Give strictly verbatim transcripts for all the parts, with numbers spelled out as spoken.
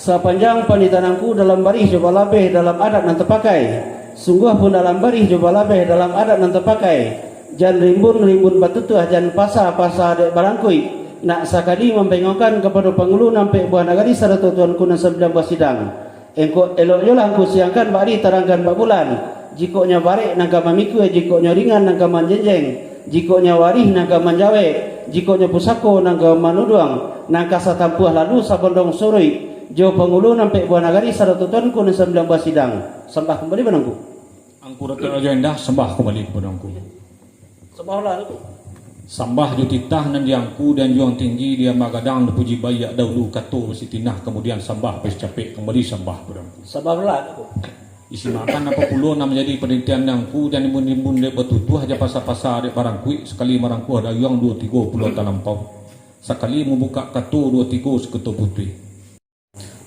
Sapanjang panitahan angku dalam barih jo balabeh dalam adat nan tapakai, sungguah pun dalam barih jo balabeh dalam adat nan tapakai, jan rimbun-rimbun batutuah, jan pasa-pasa dek barangkuik, nak sakali mambengokan kapado pangulu nampek buah nagari sarato tuanku nan sambilan buah sidang. Engkok elok jolah angku siangkan bak ari, tarangkan bak bulan. Jikok nyo barek nan ka mamikua, jikok nyo ringan nan ka manjenjeng, jikok nyo warih nan ka manjawek, jikok nyo pusako nan ka manuduang, nan ka satampuah lalu sabondong suruik, jo pangulu nampek buah nagari sarato tuanku nan sambilan buah sidang. Sambah kumbali pado angku. Angku Datuak Rajo Indah, sambah kumbali kapado angku. Sambahlah, Angku. Sambah jo titah nan di angku, di anjuang tinggi, di amba gadang, dipuji baiak dahulu kato basitinah, kamudian sambah bacapek kumbali, sambah pado angku. Sambahlah, Angku. Disimakkan apo pulo nan manjadi panantian di angku, jan rimbun-rimbun dek batutuah, jan pasa-pasa dek barangkuik, sakali marangkuah dayuang duo tigo pulo talampau, sakali mambukak kato duo tigo sakato putuih.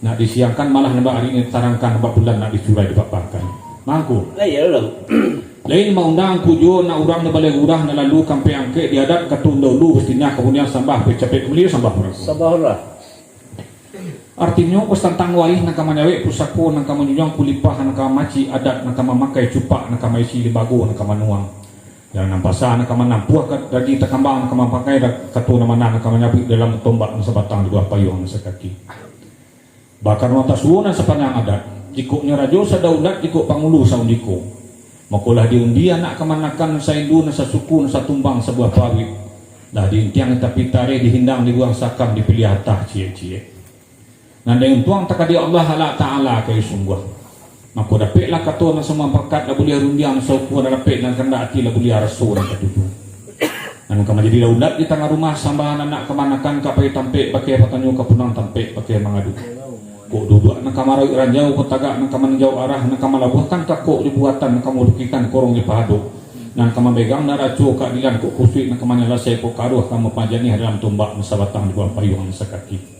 Nak disiangkan malah nan bak ari, nan ditarangkan nan bak bulan, nak dicurai dipaparkan. Mangko. Lah, iyo lah. Lain maundang angku juo, nak urang nan baleh urah, nak lalu kampek angkek, di adat kato dahulu basitinah, kamudian sambah, bacapek kumbali, sambah pado angku. Sambahlah. Artinyo, kos tantang warih nan ka manyawek, pusako nan ka manjunjuang, kulipah nan ka mamacik, adat nan ka mamakai, cupak nan ka maisi, limbago nan ka manuang, jalan nan pasa nan ka manampuah, ka-, dagi takambang nan ka mamakai, da-, kato nan bana nan ka manyabuik, dalam tombak nan sabatang, di bawah payuang nan sakaki. Bakarano tasuo nan sapanjang adat, jikok nyo rajo sadaulat, jikok pangulu saundiko, mako lah diundi anak kamanakan, nan saindu, nan sasuku, nan satumbang, sabuah paruik. Lah diintiang di tapi tareh, dihindang di guang sakam, dipiliah atah ciek-ciek. Nan dek untuang takadiak Allah Taala ka disungguah. Mako dapeklah kato nan samupakat, lah buliah rundiang nan saukua, lah dapek nan kandak ati, lah buliah raso nan katuju. Nan ka manjadi daulat di tangah rumah, sambahan anak kamanakan, ka pai tampek bakeh batanyo, ka pulang tampek bakeh mangadu. Kok duduak nan ka marauik ranjau, kok tagak nan ka maninjau arah, nan ka malabuahkan kakok jo buatan, nan ka malukikan korong jo pahado, nan ka mamegang naraco kaadilan, kok kusuik nan ka manyalasai, kok karuah ka mapajaniah, dalam tombak nan sabatang, di bawah payuang nan sakaki.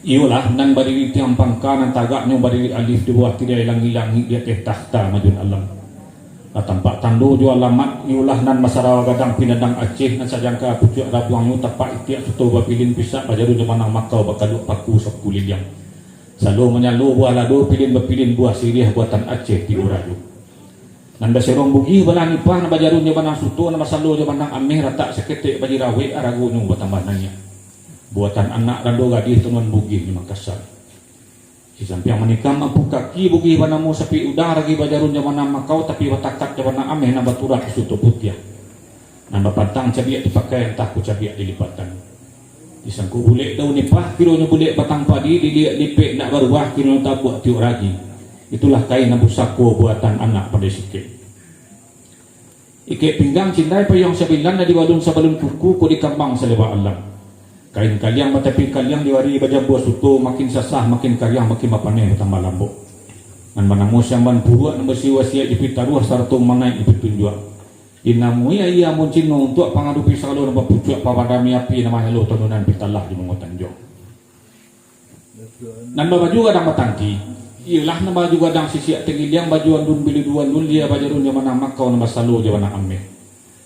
Iyolah nan badiri tiang pangka, nan tagaknyo badiri alif di bawah tirai langik-langik, di ateh takhta majun alam. Lah tampak tando jo alamat, iyolah nan basarawa gadang pinandang Aceh, nan sajangka pucuak rabuangnyo tapak itiak suto bapilin, pisak bajarum jo manang makau, bakaluak paku sakuliliang. Salo manyalo buah lado, pilin bapilin buah siriah, buatan Aceh tigo rajo. Nan baserong bugih balah nipah, nan bajarum jo manang suto, nan basalo jo manang ameh, ratak saketek bajirawek, aragonyo batambah naiak. Buatan anak rando gadih, tanuan bugih di Makassar. Di sampiang manikam ampuh kaki, bugih banamo sapik udang, ragi bajarum jo manang makau, tapi batakat jo manang ameh, nan baturak suto putiah. Nan bapantang cabiak dipakai, antah ko cabiak dilipatan. Disangko bulek daun nipah, kironyo bulek batang padi, diliek lipek ndak baruah, kironyo tabuak tiok ragi. Itulah kain nan pusako buatan anak pandai sikek. Ikek pinggang cindai payuang sabilan, nan dibalun sabalun kuku, ko dikambang saleba alam. Kain kaliang batapi kaliang, diwari bajambua suto, makin sasah, makin kariang, makin bapaneh, batambah lambok. Nan banamo siamban puruak, nan basiwasiaik di pitaruah, sarato manaik di pitunjuak. Dinamui aia ambun cino, untuak pangadupi sagalo nan bapucuak, pamadami api nan manyalo, tanunan pitalah di mungutan jo. Nan babaju gadang batangki, iyolah nan babaju gadang sisiak tagiliang, baju andun bilidu andun, lia bajarum jo manang makau, nan basalo jo manang ameh.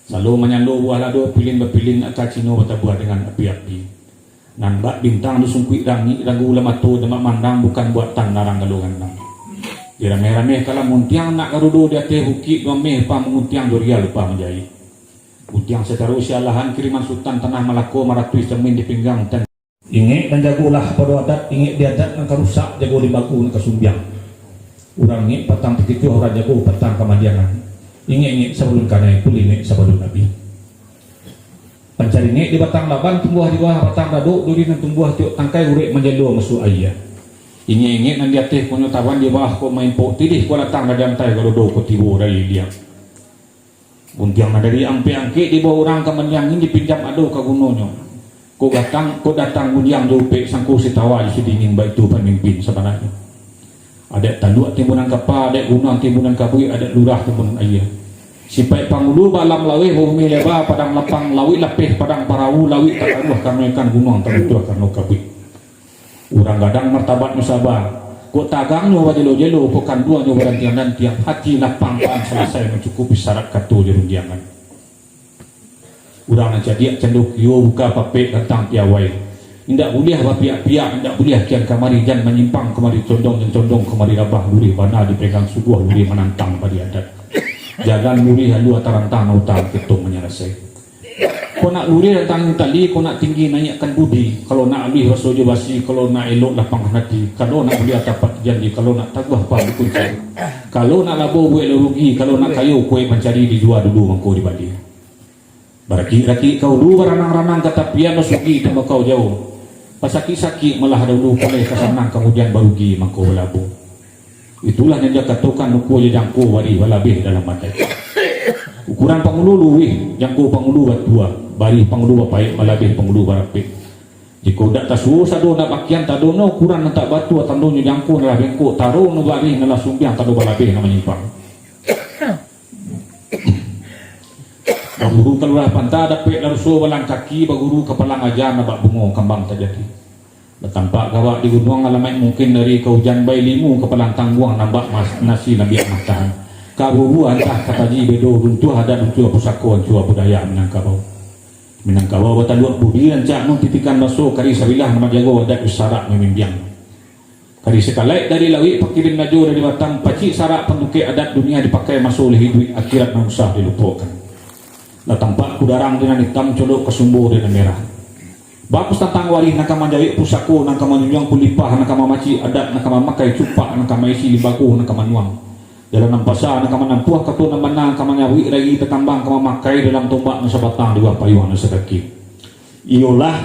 Salo manyalo buah lado, pilin bapilin, aka cino batabuah dengan api-api. Nan bak bintang di sungkuik langik, ragu lah mato nan bak mandang, bukan buatan narang galo gandang. Dirameh-rameh kalam untiang nak garudo, di ateh bukik duo meh, upah manguntiang, durian upah manjahik. Untiang sacaro sialahan, kiriman Sutan Tanah Malako, maratuih camin di pinggang, tan-, ingek nan jagolah pado adat, ingek di adat nan ka rusak, jago limbago nan ka sumbiang. Urang ingek patang takicuah, urang jago patang kamadiangan. Ingek-ingek sabalun kanai, kulimek sabalun abih. Pancari ingek di batang laban, tumbuah di bawah batang dadok, duri nan tumbuah tiok tangkai, urek manjelo masuak aia. Ingek-ingek nan di ateh konyo taban, di bawah ko maimpok tidih, ko datang dari lantai gadodo, ko tibo dari liang. Guntiang nan dari ampek angkek, dibawa urang ka mandiang, dipinjam ado ka gunonyo. Kok datang, kok datang gundiang jo upek, sangko sitawa jo sidingin, baitu pamimpin sabananyo. Adaik taluak timbunan kapa, adaik gunuang timbunan kabuik, adaik lurah timbunan aia. Sipaik pangulu baalam laweh, babumi leba padang lapang, lauik lapeh padang parahu, lauik takaruah karano ikan, gunuang tabutuah karano kabuik. Urang gadang martabatnyo saba, kok tagangnyo bajelo-jelo, kok kanduangnyo badantiang-dantiang, hati lapang paan salasai mancukupi sarat kato jo rundiangan. Urang nan cadiak cando kio, buka papek gantang piawai, Indak buliah bapiak-piak, indak buliah kian kamari, jan manyimpang kamari condong, jan condong kamari rabah, luruih bana dipegang suguah, luruih manantang bari adat. Jalan luruih alua tarantang, na utang kito manyalasai. Kok nak luruih rantang tali, kok nak tinggi naiakkan budi, kalau nak aluih baso jo basi, kalau nak elok lapangkan hati, kalau nak buliah tapat janji, kalau nak taguah padukunci, kalau nak labo buek lo rugi, kalau nak kayo kuek mancari, dijua dulu mangko dibali. Barakik-rakik ka ulu, baranang-ranang ka tapian, basugi tembakau jauah. Basakik-sakik malah dahulu, pulai ka sanang, kamudian barugi mangko balabo. Itulah nan dikatokan ukua jo jangko, barih balabeh dalam adek. Ukuran pangulu luruih, jangko pangulu batua, barih pangulu bapaek, balabeh pangulu barapek. Jikok dak tasuo sado nak bakian, tadonyo ukuran nan tak batua, tandonyo jangko nan lah bengkok, taronyo barih nan lah sumbiang, tando balabeh nan manyimpang. Baguru ka lurah panta, dapek laruso balang kaki, baguru ka palang aja, nabak bungo kambang tajadi. Batampak gawak di gunuang, alamaik mungkin dari ka ujan, bailimu ka palang tangguang, nambak mas-, nasi labiak matahan. Ka bubuah antah ka taji, bedo runtuah adat, runtuah pusako, ancua budaya Minangkabau. Minangkabau bataluak budi, rancak mantitikan baso, kari sabilah nan manjago adat, bisarak mamimbiang. Kari sakalaik dari lauik, pakirim najo dari Batam, pacik sarak pantukek adat, dunia dipakai maso leh iduik, akhirat nan usah dilupokan. Lah tampak kudarang di nan itam, colok ka sumbo di nan merah. Bakus tantang warih nan ka manjawek, pusako nan ka manjunjuang, kulipah nan ka mamacik, adat nan ka mamakai, cupak nan ka maisi, limbago nan ka manuang, jalan nan pasa nan ka manampuah, kato nan bana nan ka manyawik, ragi takambang ka mamakai, dalam tombak nan sabatang, di bawah payuang nan sakaki. Iyolah,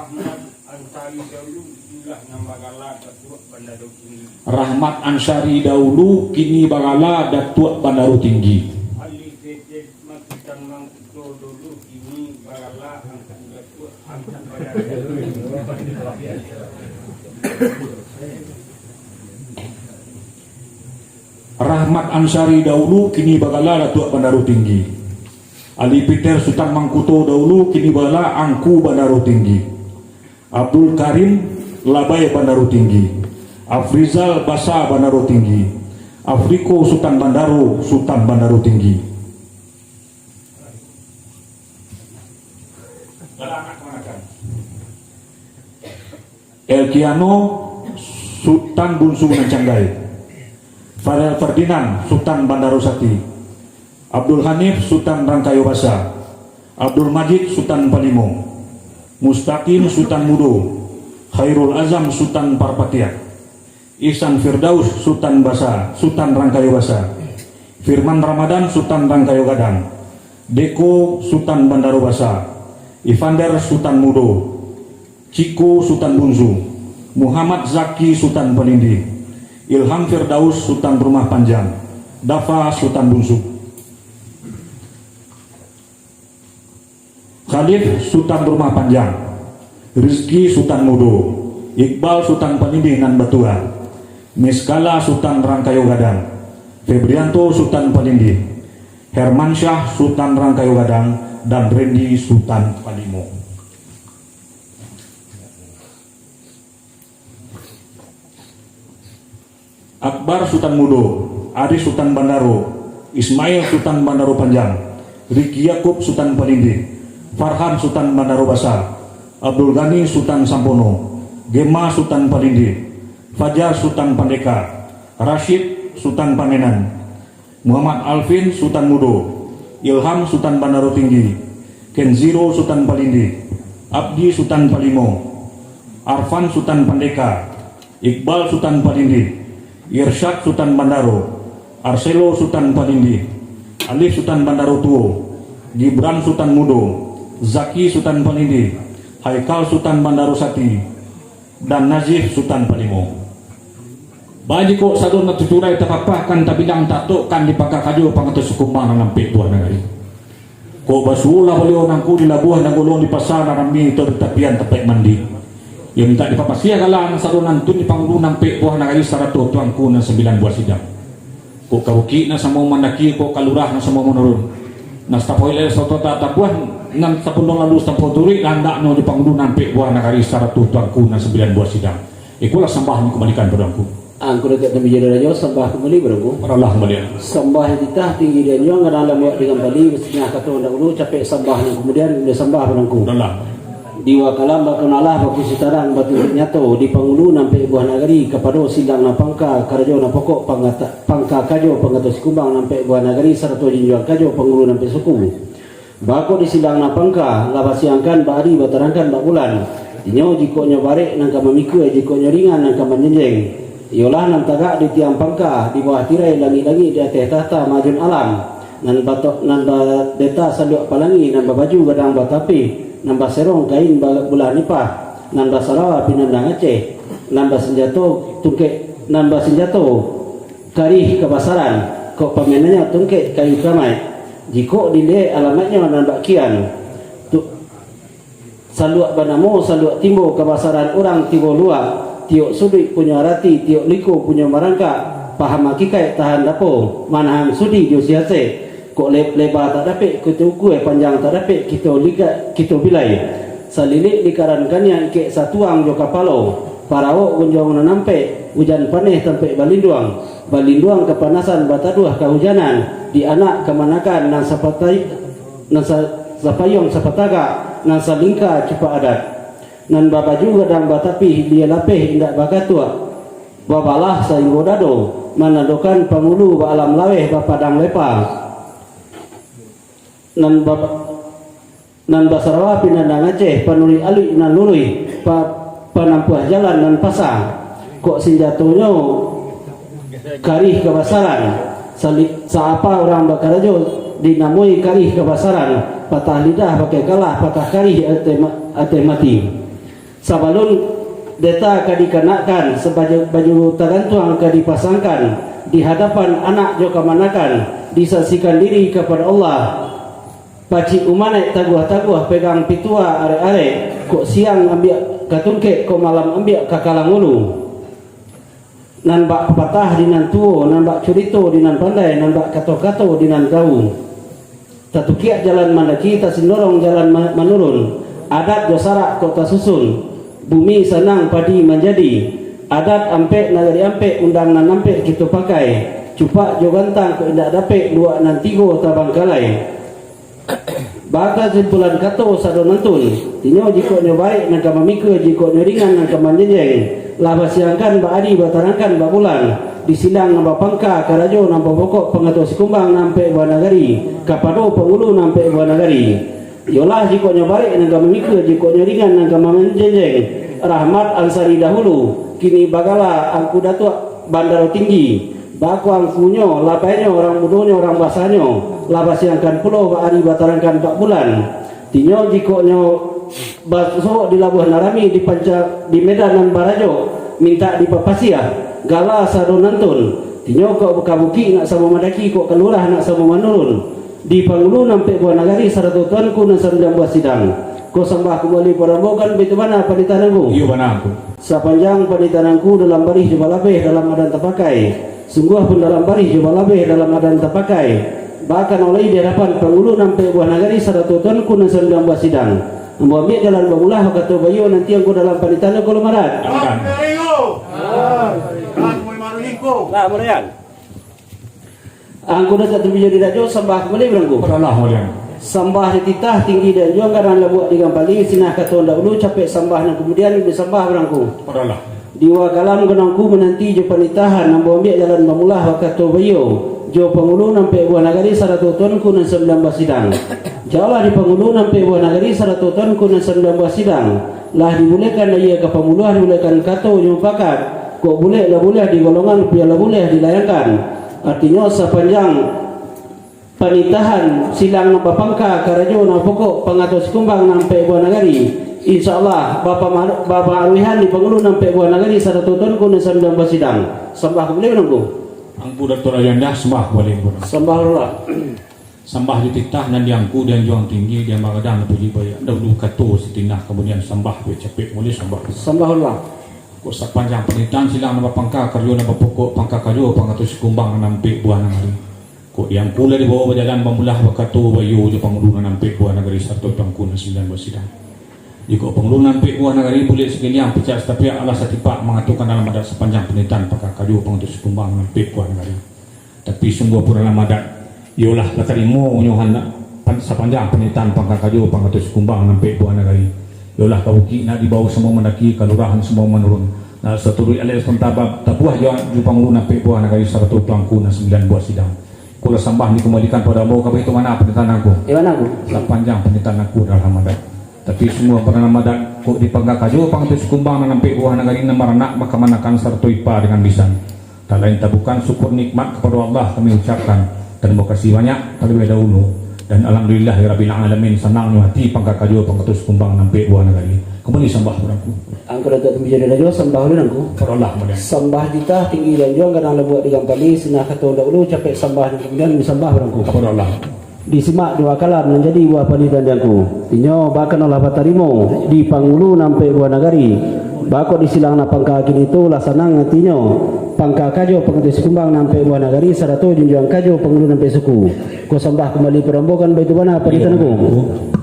Rahmat Ansari Daulu, itulah nan bagala Datuak Bandaro Tinggi. Rahmat Ansari Daulu, kini bagala Datuak Bandaro Tinggi. Ali Fetid Masukan Mangkuto Daulu, kini bagala Angku Datuak Angku Bandaro Tinggi. Rahmat Ansari Daulu, kini bagala Datuak Bandaro Tinggi. Ali Peter Sutan Mangkuto Daulu, kini bagala Angku Bandaro Tinggi. Abdul Karim Labai Bandaro Tinggi. Afrizal Basa Bandaro Tinggi. Afriko Sutan Bandaro, Sutan Bandaro Tinggi. Elkiano Sutan Bunsu nan Canggai. Farel Ferdinand Sutan Bandaro Sati. Abdul Hanif Sutan Rangkayo Basa, Abdul Majid Sutan Palimo, Mustaqim Sutan Mudo, Khairul Azam Sutan Parpatiah, Ihsan Firdaus Sutan Basa, Sutan Rangkayo Basa, Firman Ramadan Sutan Rangkayo Gadang, Deko Sutan Bandaro Basa, Ivander Sutan Mudo, Ciko Sutan Bunsu, Muhammad Zaki Sutan Palindih, Ilham Firdaus Sutan Rumah Panjang, Dafa Sutan Bunsu, Khalif Sutan Rumah Panjang, Rizki Sutan Mudo, Iqbal Sutan Palindih nan batua, Miskala Sutan Rangkayo Gadang, Febrianto Sutan Palindih, Hermansyah Sutan Rangkayo Gadang, dan Rendi Sutan Palimo. Akbar Sutan Mudo, Arif Sutan Bandaro, Ismail Sutan Bandaro Panjang, Riki Yakub Sutan Palindih, Farhan Sutan Bandaro Basa, Abdul Ghani Sutan Sampono, Gema Sutan Palindih, Fajar Sutan Pandeka, Rashid Sutan Pangenan, Muhammad Alvin Sutan Mudo, Ilham Sutan Bandaro Tinggi, Kenziro Sutan Palindih, Abdi Sutan Palimo, Arfan Sutan Pandeka, Iqbal Sutan Palindih, Irsyad Sutan Bandaro, Arselo Sutan Palindih, Alif Sutan Bandaro Tuo, Gibran Sutan Mudo, Zaki Sutan Palindih, Haikal Sutan Bandaro Sati, dan Nazif Sutan Palimo. Bajiko sadonyo tuturai tapapahkan, tabilang tatokkan di pangka kajo, pangato sukumbang nan ampek buah nagari. Kok basuolah baliau nangku di labuah nan golong, di pasa nan rami, atau di tapian tampaik mandi. Iyo mintak dipapasiah gala nan sado nantun di pangulu nan ampek buah nagari, sarato tuangku nan sambilan buah sidang. Kok ka bukik nan samo mandaki, kok ka lurah nan samo manurun. Nan satampau ilek sarato tak tabuah, nan sapundong lalu satampau turuik, landaknyo di pangulu nan ampek buah nagari, sarato tuangku nan sambilan buah sidang. Ikolah sambah nan kumbalikan pado angku. Angku Datuak Tambijo Darajo, sambah kumbali pado angku. Pado Allah kumbali. Sambah nan titah tinggi di anjuang, gadang lambuak di gampali, basiniah kato nan dahulu, capek sambah nan kamudian, kamudian sambah pado angku. Pado Allah. Di wakalam bakonalah bakusi tarang batu nyato di pangulu nan ampek buah nagari kapado silang nan pangka karajo nan pokok pangata-, pangka kajo pangato sikumbang nan ampek buah nagari sarato jinjuang kajo pangulu nan ampek suku. Bako di silang nan pangka, lah basiangkan ba ari batarangkan ba bulan. Inyo jikoknyo barek nan ka mamikua, jikoknyo ringan nan ka manjenjeng. Iyolah nan tagak di tiang pangka, di bawah tirai langik-langik, di ateh tahta majun alam. Nan batok, nan badeta saluak palangi, nan babaju gadang batapih, nan baserong kain ba-, bulah nipah, nan basarawa pinandang Aceh, nan basinjato tungkek, nan basinjato karih kabasaran, kok pamainannyo tungkek kayu kamaik. Jikok diliek alamaiknyo nan bak kian, tu, saluak banamo, saluak timbo, kabasaran urang tibo luak, tiok suduik punyo arati, tiok liko punyo marangkak, paham akikaik tahan dapo, manahan sudi jo siasek, kok le-, leba tak dapek kito ukua, panjang tak dapek kito liga-, kito bilai. Salilik likaran kaniang ikek satuang jo kapalo, parawok gunjuang nan ampek, ujan paneh tampek balinduang, balinduang kapanasan bataduah kahujanan, di anak kamanakan nan sapatai-, nan sa-, sapayuang sapatagak, nan salingka cupak adat. Nan babaju gadang batapih, lia lapeh indak bakatuak, babalah sainggo dado, manandokan pangulu baalam laweh bapadang lepa. Nan ba-, nan basarawa pinandang Aceh, panuruik aluik nan luruih, pa-, panampuah jalan nan pasa. Kok sinjatonyo karih kabasaran, sali-, saapa urang bakarajo dinamoi karih kabasaran, patah lidah pakai kalah, patah karih ateh ma-, ateh mati. Sabalun deta ka dikanakkan, sabaju, baju tagantuang ka dipasangkan, di hadapan anak jo kamanakan, disaksikan diri kapado Allah. Pacik umanaik taguah-taguah, pegang pitua arek-arek, kok siang ambiak ka tungkek, kok malam ambiak ka kalang ulu. Nan bak papatah di nan tuo, nan bak curito di nan pandai, nan bak kato-kato di nan tau. Tatukiak jalan mandaki, tasindorong jalan ma-, manurun. Adat jo sarak kok tasusun, bumi sanang padi manjadi. Adat ampek, nagari ampek, undang nan ampek kito pakai. Cupak jo gantang kok indak dapek, luak nan tigo tabangkalai. Bakasimpulan kato sado nantun, inyo jikoknyo barek nan ka mamikua, jikoknyo ringan nan ka manjenjeng, lah basiangkan ba ari, batarangkan ba bulan, di silang nan bapangka, karajo nan bapokok, pangato sikumbang nan ampek buah nagari, kapado pangulu nan ampek buah nagari. Iyolah jikoknyo barek nan ka mamikua, jikoknyo ringan nan ka manjenjeng, Rahmat Ansari dahulu, kini bagala Angku Datuak Bandaro Tinggi. Bako angkunyo, labainyo, urang mudonyo, urang basanyo, lah basiangkan pulo ba ari, batarangkan bak bulan. Inyo jikoknyo basobok di labuah nan rami, di panca-, di medan nan barajo, mintak dipapasiah, gala sado nantun. Inyo kok ka bukik nak samo mandaki, kok ka lurah nak samo manurun. Di pangulu nan ampek buah nagari, sarato tuanku nan sambilan buah sidang. Ko sambah kumbali parambokan, baitu bana panitahan angku. Iyo bana angku. Sapanjang panitahan angku dalam barih jo balabeh dalam adan tapakai. Sungguah pun dalam barih jo balabeh dalam adan tapakai. Bahkan oleh di hadapan pangulu nan ampek buah nagari, sarato tuanku nan sambilan buah sidang. Ambo ambiak jalan bamulah, bakato baiyo nanti angku dalam panitahan angku lo marat. Amin. Lah, murian. Angku Datuak Tubijo Dirajo, sambah kumbali barangku. Paralah mulian. Sambah dititah tinggi dianjuang, gadang labuak digampali, sinah kato nan dahulu, capek sambah nan kamudian, disambah barangku. Paralah. Di wakalam ganangku mananti jo panitahan, ambo ambiak jalan bamulah, bakato baiyo, jo pangulu nan ampek buah nagari, sarato tuanku nan sambilan buah sidang. Jauhlah di pangulu nan ampek buah nagari, sarato tuanku nan sambilan buah sidang. Lah dibulehkan aia ka pambuluah, dibulehkan kato jo mupakat. Kok bulek lah buleh digolongkan, pian lah buleh dilayangkan. Artinyo, sapanjang panitahan silang nan bapangka, karajo nan pokok, pangato sikumbang nan ampek buah nagari, insya Allah, bapa-, bapamaruihan di pangulu nan ampek buah nagari, sarato tuanku nan sambilan buah sidang. Sambah kumbali barangku. Angku Datuak Rajo Indah, sambah kumbali barangku. Sambah Allah. Sambah dititah nan diangku, dianjuang tinggi, diambagadang dipuji baiak, dahulu kato sitinah, kamudian sambah, biak capek mulih sambah. Sambah Allah. Kok sapanjang panitahan silang nan bapangka, karajo nan bapokok, pangka kajo, pangato sikumbang nan ampek buah nagari. Kok diangku lah dibawo bajalan bamulah, bakato baiyo jo pangulu nan ampek buah nagari, sarato tuanku nan sambilan buah sidang. Jikok pangulu nan ampek buah nagari bulek sagiliang, picak satapiak, alah satipak, mangatokan dalam adat sapanjang panitahan pangka kajo, pangato sikumbang nan ampek buah nagari. Tapi sungguah pun dalam adat, iyolah lah tarimo nyo handak pan-, sapanjang panitahan pangka kajo, pangato sikumbang nan ampek buah nagari. Yolah ka bukik nak dibao samo mandaki, kalurahan samo manurun. Nak saturuik alai sabanta bab, tabuah jo, jo pangulu nan ampek buah nagari sarato tuanku nan sambilan buah sidang. Kulah sambah dikumbalikan pado ambo ka Baitu Mana, panitahan angku. Di mana, Angku? Lah panjang panitahan angku dalam adat. Tapi sungguah padalam adat, kok di pangka kajo pangatuih sukumbang nan ampek buah nagari nan baranak bakamanakan sarato ipa dengan bisan. Tak lain tak bukan syukur nikmat kapado Allah kami ucapkan. Tarimo kasih banyak talabiah dahulu. Dan alhamdulillah ya rabbil alamin, sanangnyo hati pangka kajo pangatuih sukumbang nan ampek buah nagari. Kumbali sambah pado angku. Angku Datuak Tumbijo Dirajo, sambah ulun angku. Pado Allah kemudian. Sambah jitah tinggi lanjuang, gadang labuak digampali, sinah kato dahulu, capek sambah nan kamudian, disambah pado angku. Pado Allah. Disimak dua kalam nan jadi buah panitahan di angku. Inyo bakanolah batarimo di pangulu nan ampek buah nagari. Bako di silang nan pangka kini tu lah sanang atinyo. Pangka kajo pangatuih sukumbang nan ampek buah nagari, sarato junjuang kajo pangulu nan ampek suku. Ko sambah kumbali pado ambo kan Baitu Mana, panitahan angku.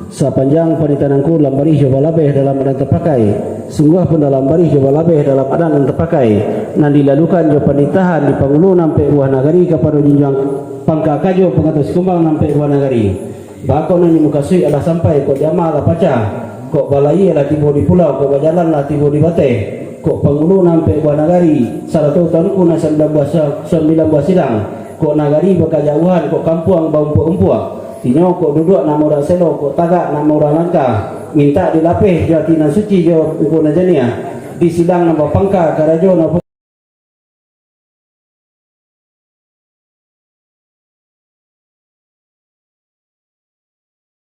Sapanjang panitahan angku lambarih jo balabeh dalam adat tapakai. Sungguah pun dalam barih jo balabeh dalam adat nan tapakai, nan dilalukan jo panitahan di pangulu nan ampek buah nagari kapado junjuang pangka kajo pangatuih sukumbang nan ampek buah nagari. Bako nan dimukasuik alah sampai, kok jama lah pacah, kok balayia lah tibo di pulau, kok bajalan lah tibo di bateh, kok pangulu nan ampek buah nagari, sarato tuanku nan sambilan buah sa-, sambilan buah sidang, kok nagari bakajauhan, kok kampuang baumpuak-umpuak. Inyo kok duduak nak maurak selo, kok tagak nak maurak langkah, mintak dilapeh jo ati nan suci jo muko nan janiah, di silang nan bapangka karajo nan